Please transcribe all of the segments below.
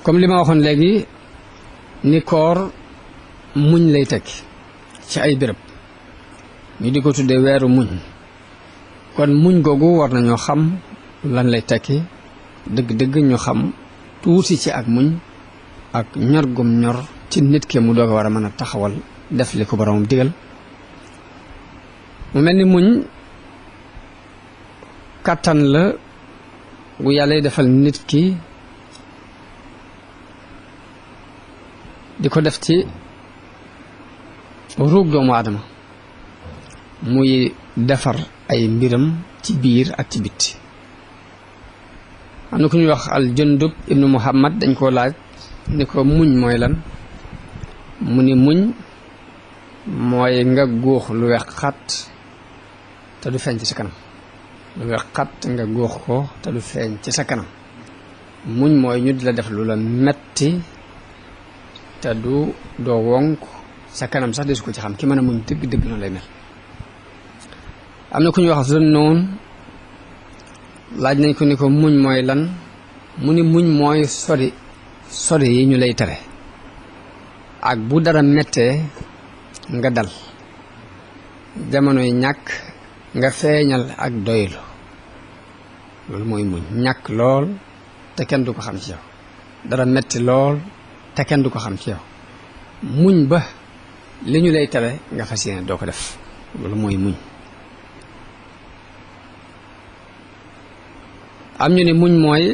comme li ma waxoon léegi ni koor muñ lay tekki ci ay béréb ñu di ko tuddee weeru muñ kon muñ googu war nañoo xam lan lay tekki dëgg-dëgg ñu xam tuuti ci ak muñ ak ñor gum ñor ci nit ki mu doog a war a mën a taxawal def li ko boromam digal mu mel ni muñ kàttan la gu yàlla defal nit ki di ko def ci ruug doomu aadama muy defar ay mbiram ci biir ak ci bitti am na ku ñuy wax al Jundub ibnu Muhammad dañ koo laaj ni ko muñ mooy lan mu ni muñ mooy nga góox lu wex xat te du feeñ ci sa kanam lu wex xat nga góox ko te du feeñ ci sa kanam muñ mooy ñu di la def lu la metti te doo wonk sa kanam sax desu ko ci xam ki mën a muñ dëgg-dëgg noonu lay mel am na ku ñuy wax Zunnun laaj nañ ko ni ko muñ mooy lan mu ni muñ mooy sori yi ñu lay tere ak bu dara mettee nga dal jamonoy ñàkk nga feeñal ak doylu loolu mooy muñ ñàkk lool te kenn du ko xam ci yow dara metti lool te kenn du ko xam ci yow muñ ba li ñu lay tere nga fas yéene doo ko def loolu mooy muñ am ñu ni muñ mooy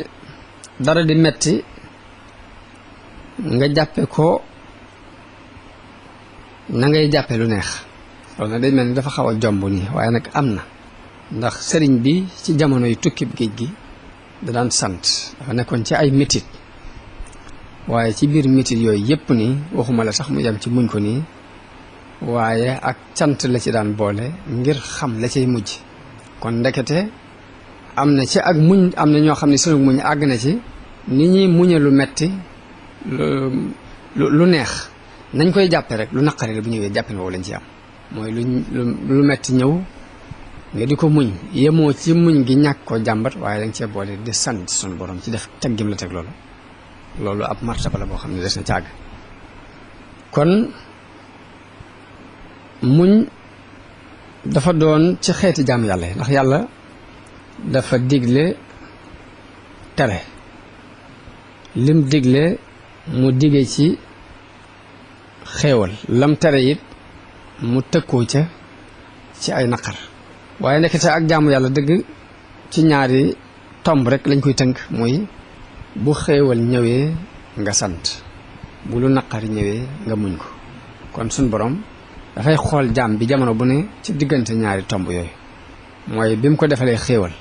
dara di metti nga jàppe ko na ngay jàppe lu neex loolu nag day mel ni dafa xaw a jomb nii waaye nag am na ndax sëriñ bi ci jamono yu tukkib géej gi da daan sant dafa nekkoon ci ay métit waaye ci biir métit yooyu yépp nii waxuma la sax mu yem ci muñ ko nii waaye ak cant la ci daan boole ngir xam la cay mujj kon ndekete am na ci ak muñ am na ñoo xam ne sunu muñ àgg na ci ni ñuy muñe lu metti lu neex nañ koy jàppe rek lu naqari la bu ñëwee jàppin woowu lañ ci am mooy lu metti ñëw nga di ko muñ yemoo ci muñ gi ñàkk ko jàmbat waaye dañ cee boole di sant sunu borom ci def teg gim la teg loolu ab martaba la boo xam ne des na càgg kon muñ dafa doon ci xeeti jaam yàlla yi ndax yàlla dafa digle tere lim digle mu dige ci xéewal lam tere it mu tëkkoo ca ci ay naqar waaye nekkite ak jaamu yàlla dëgg ci ñaari tomb rek lañ koy tënk muy bu xéewal ñëwee nga sant bu lu naqari ñëwee nga muñ ko kon suñ borom dafay xool jaam bi jamono bu ne ci diggante ñaari tomb yooyu mooy bi mu ko defalee xéewal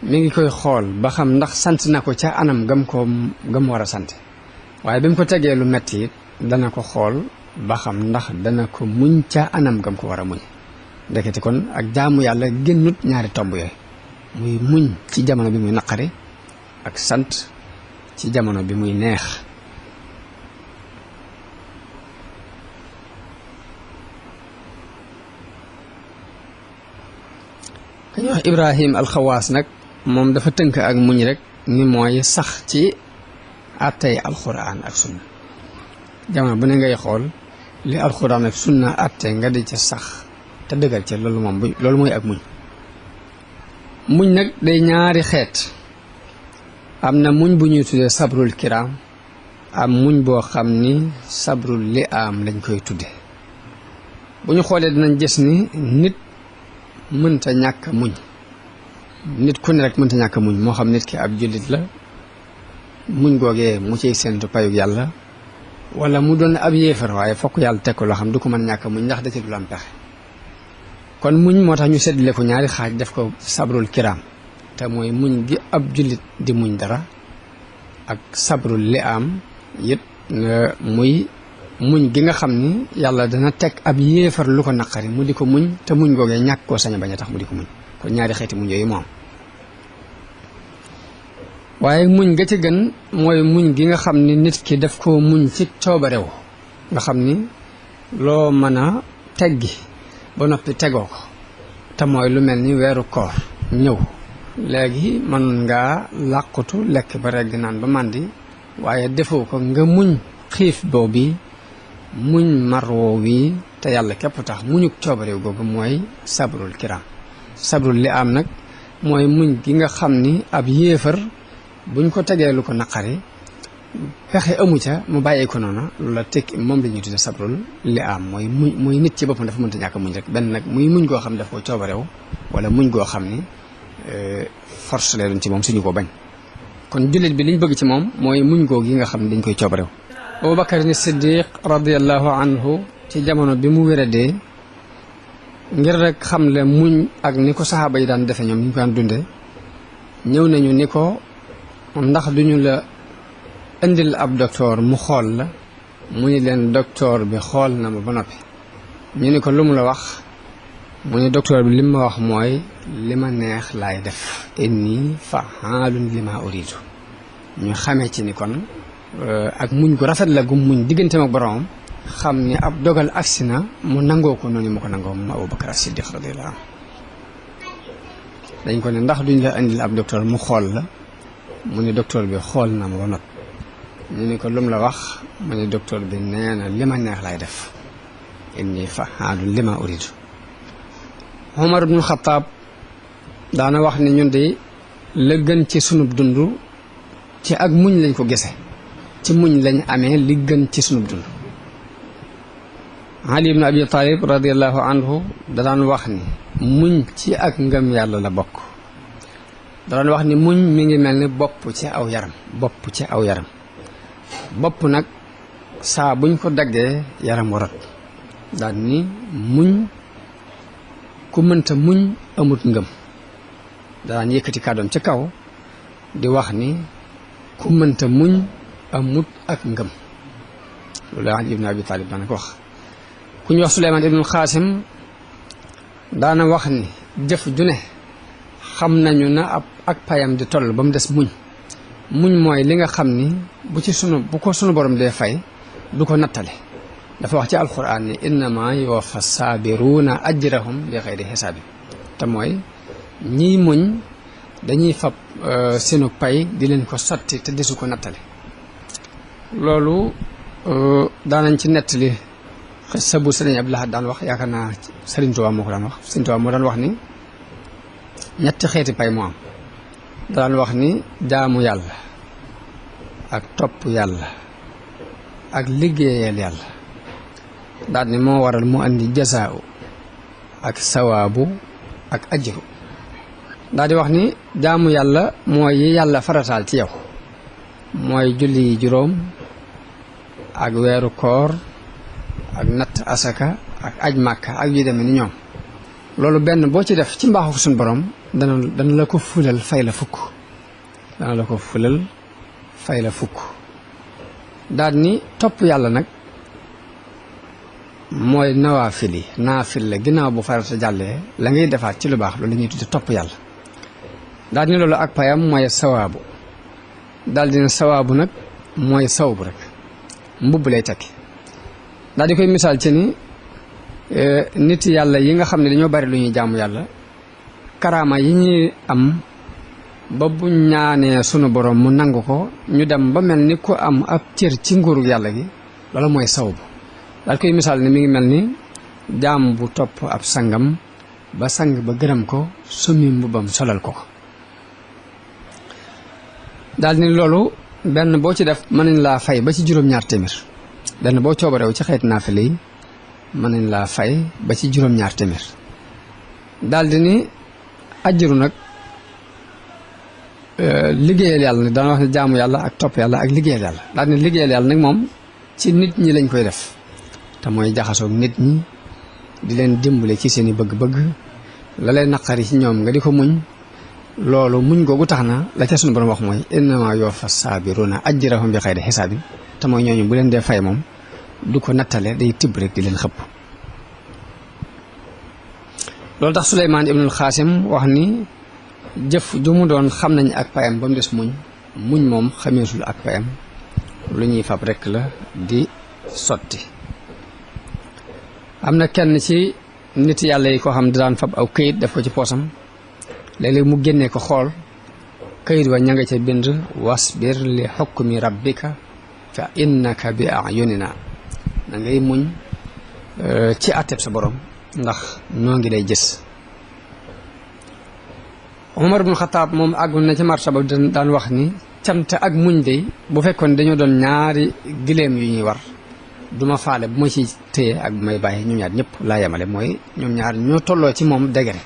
mi ngi koy xool ba xam ndax sant na ko ca anam gam war a sant waaye bi mu ko tegee lu metti it dana ko xool ba xam ndax dana ko muñ ca anam gam ko war a muñ ndekete kon ak jaamu yàlla génnut ñaari tomb yooyu muy muñ ci jamono bi muy naqari ak sant ci jamono bi muy neex ka ñuy wax Ibrahim alxawaas nag moom dafa tënk ak muñ rek ni mooy sax ci àttey alxuraan ak sunna jamono bu ne ngay xool li alxuraan ak sunna àtte nga di ca sax te dëggal ca loolu mooy ak muñ muñ nag day ñaari xeet am na muñ bu ñuy tuddee sabrul kiram am muñ boo xam ni sabrul li am lañ koy tudde bu ñu xoolee dinañ gis ni nit mënta ñàkk muñ nit ku ne rek mënta ñàkk muñ moo xam nit ki ab jullit la muñ googee mu ciy séentu payug yàlla wala mu doon ab yéefar waaye fokk yàlla teg ko loo xam du ko mën ñàkk muñ ndax da ci du am pexe kon muñ moo tax ñu seddale ko ñaari xaaj def ko sabrul kiram te mooy muñ gi ab jullit di muñ dara ak sabrul li am it muy muñ gi nga xam ni yàlla dana teg ab yéefar lu ko naqari mu di ko muñ te muñ googee ñàkk koo sañ a bañ a tax mu di ko muñ kon ñaari xeeti muñ yooyu moom waaye muñ ga ci gën mooy muñ gi nga xam ni nit ki daf koo muñ ci coobarew nga xam ni loo mën a teggi ba noppi tegoo ko te mooy lu mel ni weeru koor ñëw léegi mën ngaa làqutu lekk ba regg naan ba màndi waaye defoo ko nga muñ xiif boobu muñ marwoo wi te yàlla képp tax muñuk coobarew googu mooy sabrul kiram. sabrul li am nag mooy muñ gi nga xam ni ab yéefar buñ ko tegee lu ko naqari pexe amu ca mu bàyyee ko noonu loolu la tekki moom la ñuy tudde sabrul li am mooy muñ muy nit ci boppam dafa mënta ñàkk muñ rek benn nag muy muñ goo xam ne daf ko coobarew wala muñ goo xam ni force lay doon ci moom suñu ko bañ. kon jullit bi liñ bëgg ci moom mooy muñ goo gi nga xam ne dañ koy coobarew. Abubakar ni Siddiq radiyallahu anhu ci jamono bi mu wéradee ngir rek xam le muñ ak ni ko saxaaba yi daan defe ñoom ni ñu ko daan dunde ñëw nañu ni ko ndax duñu la indil ab docteur mu xool la mu ni leen docteur bi xool na ma ba noppi. ñu ni ko lu mu la wax mu ni docteur bi li ma wax mooy li ma neex laay def inni fa'aalun lima uridu. ñu xamee ci ni kon ak muñ gu rafet la gu muñ digganteem ak boroomam xam ni ab dogal agsi na mu nangoo ko noonu mu ko nangoo moom Abubakar Siddiq radiyallahu anhu. dañ ko ne ndax duñ la indil ab docteur mu xool la mu ni docteur bi xool na ma ba noppi. ñu ni ko lum la wax mu ni docteur bi nee na li ma neex laay def inni fa'aalun lima uridu. Umar ibnul Xattaab daana wax ni ñun de la gën ci sunub dund ci ak muñ lañ ko gise ci muñ lañ amee li gën ci sunub dund. Ali ibn Abi Talib radiyallahu anhu da daan wax ni muñ ci ak ngëm yàlla la bokk. da daan wax ni muñ mi ngi mel ni bopp ci aw yaram bopp ci aw yaram. bopp nag saa buñ ko daggee yaram warat daal ni muñ ku mënta muñ amut ngëm. daan yëkkati kàddoom ci kaw di wax ni ku mënta muñ amut ak ngëm. loolu Ali ibn Abi Talib daana ko wax. ku ñu wax Suleymaan ibnul Xaasim daana wax ni jëf ju ne xam nañu na ak payam di toll ba mu des muñ. muñ mooy li nga xam ni bu ko sunu borom dee fay du ko nattale. dafa wax ci alquran ni innama yuwaffa saabiruuna ajrahum bi xayri xisaabin. te mooy ñiy muñ dañuy fab seenu pay di leen ko sotti te desu ko nattale. loolu daanañ ci nettali xissa bu Sëriñ Abdul Ahad daan wax yaakaar naa Sëriñ Tuubaa moo ko daan wax. Sëriñ Tuubaa moo daan wax ni ñetti xeeti pay moo am. daan wax ni jaamu yàlla ak topp yàlla ak liggéeyal yàlla daal ni moo waral mu andi jasaaw ak sawaabu ak ajru. daal di wax ni jaamu yàlla mooy yi yàlla farataal ci yow mooy julli juróom ak weeru koor ak natt asaka ak aj màkka ak yu demee ni ñoom. loolu benn boo ci def ci mbaaxu suñu borom dana la ko fulal fay la fukk. dana la ko fulal fay la fukk. daal ni topp yàlla nag mooy nawaafil yi naafil la ginnaaw bu farata jàllee la ngay defaat ci lu baax loolu la ñuy tudde topp yàlla. daal ni loolu ak payam mooy sawaabu. daal dina sawaabu nag mooy sawbu rek mbubb lay tekki. daal di koy misaal ci ni nit yàlla yi nga xam ne dañoo bari lu ñuy jaamu yàlla karaama yi ñuy am ba bu ñaanee sunu borom mu nangu ko ñu dem ba mel ni ku am ab cër ci nguuru yàlla gi loolu mooy sawbu. daal koy misaal ni mi ngi mel ni jaam bu topp ab sangam ba sang ba gërëm ko summi mbubbam solal ko. daal ni loolu benn boo ci def mën nañ laa fay ba ci juróom-ñaar téeméer. benn boo coobareew ci xeet naafile yi mën nañ laa fay ba ci juróom-ñaar téeméer. daal di ni ajjuru nag liggéeyal yàlla nag dana wax ne jaamu yàlla ak topp yàlla ak liggéeyal yàlla. daal di ni liggéeyal yàlla nag moom ci nit ñi lañ koy def te mooy jaxasoog nit ñi di leen dimbale ci seeni bëgg-bëgg la leen naqari ci ñoom nga di ko muñ. loolu muñ googu tax na la ca sunu borom wax mooy innama yuwaffa saabiruuna ajrahum bi xayri xisaabin. te mooy ñooñu bu leen dee fay moom du ko nattale day tibb rek di leen xëpp. loolu tax Suleymaan ibnul Xaasim wax ni jëf ju mu doon xam nañ ak payam ba mu des muñ moom xameesul ak payam lu ñuy fab rek la di sotti. am na kenn ci nit yàlla yi koo xam ne daan fab aw këyit def ko ci poosam léeg-léeg mu génnee ko xool kayit wa ña nga ca bind wasbir li xukmi rabbika fa innaka bi ayunina da ngay muñ ci àtteb sa borom ndax noo ngi lay gis. Umar ibn Xataab moom àggoon na ci martaba daan wax ni cant ak muñ de bu fekkoon dañoo doon ñaari gileem yu ñuy war duma faale bu ma ci téye ak bu may bàyyi ñoom ñaar ñëpp laa yemale mooy ñoom ñaar ñoo tolloo ci moom degré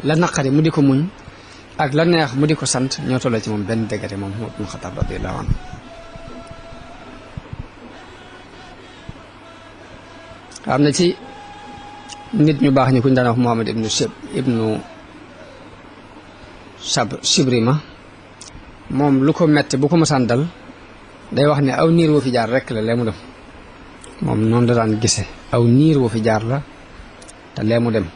la naqari mu di ko muñ ak la neex mu di ko sant ñoo tolloo ci moom benn degré moom Umar ibn Xataab radiyallahu anhu. am na ci nit ñu baax ñi kuñ daan wax Muhammad ibnu Shibrima moom lu ko metti bu ko mësaan dal day wax ne aw niir woo fi jaar rekk la lee mu dem moom noonu la daan gise aw niir woo fi jaar la te lee mu dem.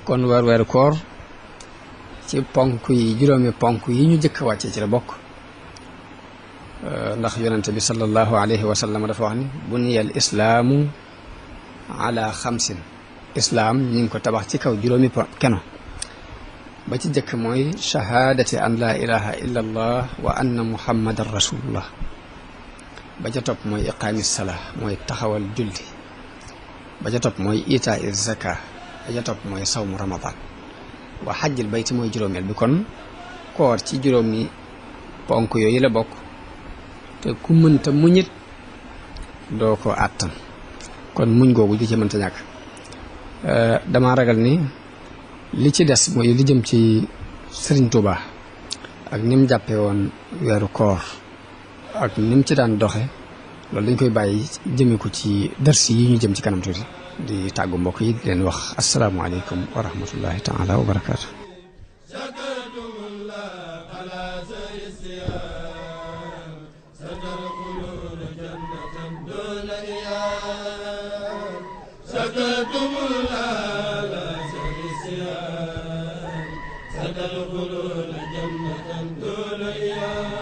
kon weeru koor ci ponk yi juróomi ponk yi ñu jëkk wàcce ci la bokk ndax yonente bi sallallahu alayhi wa sallam dafa wax ni buniyal islaamu ala xamsin islaam ñi ngi ko tabax ci kaw juróomi keno ba ci jëkk mooy shahaadati an laa ilaha illa allah wa anna muhammadan rasulullah ba ca topp mooy iqaami salaa mooy taxawal julli ba ca topp mooy itaa zaka ba ca topp mooy sawmu ramadan wa xajjil bayti mooy juróomeel bi kon koor ci juróomi ponk yooyu la bokk te ku mënta muñit doo ko àttan kon muñ googu ju ci mënta ñàkk. dama ragal ni li ci des mooy li jëm ci Sëriñ Tuuba ak ni mu jàppee woon weeru koor ak ni mu ci daan doxe loolu dañ koy bàyyi jëme ko ci dars yi ñu jëm ci kanam tuuti di tàggu mbokk yi di leen wax asalaamaaleykum wa rahmatullahi taala wa barakaatu. تدخلون جنة دون إياه